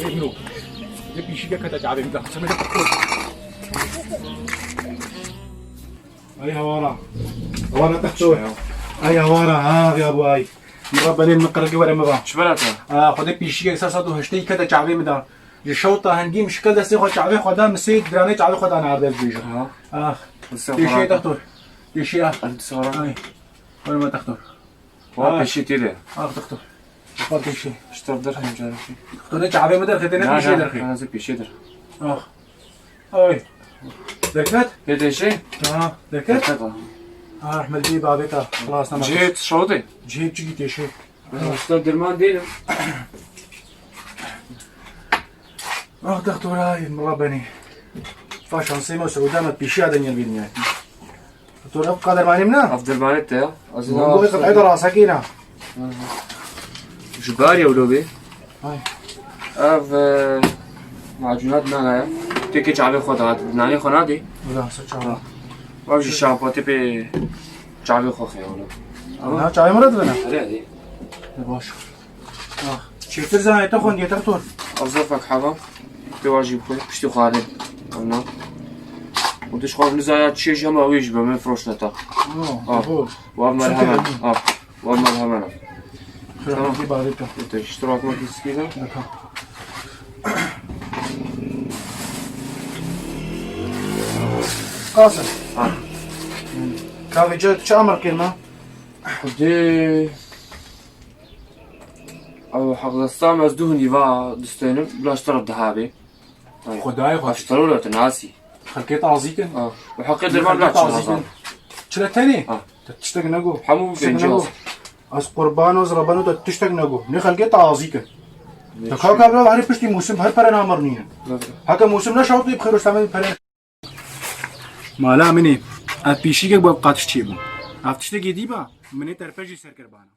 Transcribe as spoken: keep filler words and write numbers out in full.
Bro, ne pîşî ke kete çavê min de. Semê de. Ay hawara. Hawara texto. Ay hawara, ha, ya bu ay. Min re benên min qirikî were min va. Çi bela te? Ah, xwedê pîşî ke ser sed û heştê kete çavê min de. Ji şewta hingî min şikil destê xwe çavê xwe da, min sê diranê çavê xwe da nerde ez bêjim. Ha. Ah. Têşê textor. Têşê ah. Ay. Were me textor. Wa pêşî tê de. Ax, doktor. Wa pêşî. Ji te derxîm carekê. Doktor, ne çavê min derxê, ne pêşê derxê. Na, na, ez ê pêşê der. Ax. Ay. Derket? Pê têşê? Ha, derket? Derket, ha. Ah, mildî bavê ta. Xlas nama. Cihê şewdê? Cihê çikî têşê. Usta derman değilim. Ah, doktor, ay, mila benî. Fa şansê me, sewda me pêşiya de niyên bî dinyayê. Doktor, ev ka dermanê min e? Ev dermanê te ya. Ez ê Min goyê qit'e de rasekî ne. Ji bar ya wilo bê. Ay. Ev, e, macûnat nana ya. Têkê çavê xwe da, nanê xwe nadî. Wila se çava. Ev jî şampo tê pê çavê xwe xeyolo. Ha, çavê min re dibine? Erê, erê. E, baş. Ah, çêtir zanê te xwendiye, doktor. Ev zerfek heba. Pê wa jî bixwe, piştî xwarin. Ana. Û dişxwar nizaya çê jî hema wê jî be, me firoşne ta. Oh, ah, bu. Wa merhemen. Ah, wa merhemen. Tamam. Xirafetî barê te. Te iştirak me ki sikî de. Deka. Qasim. Ha. Kahveci çi amir kir me? Xwedê Ew heqdestan ez du hindî va distênim, bila ji te re dihabê. Xwedayê xwe. Ev ji te re tu nasî. Xelkê tazî kin. Ah. Û heqê derman bila çi nazan. Çile tenê? Ah. Te tiştek nego. Hemû tiştek gencî nego. Az. Ez qurban, ez rebeno, te tiştek nego. Ne xelkê tazî kin. Te kaka bira herî piştî mûsim her pere namir nîne. Heke mûsim neşewtî bi xêr û semedî pere. Mala min ê. Ev pîşîkek bi ev qatiş çêbû. Ev tiştekê dî ba, min ê terpe jî ser kir bana.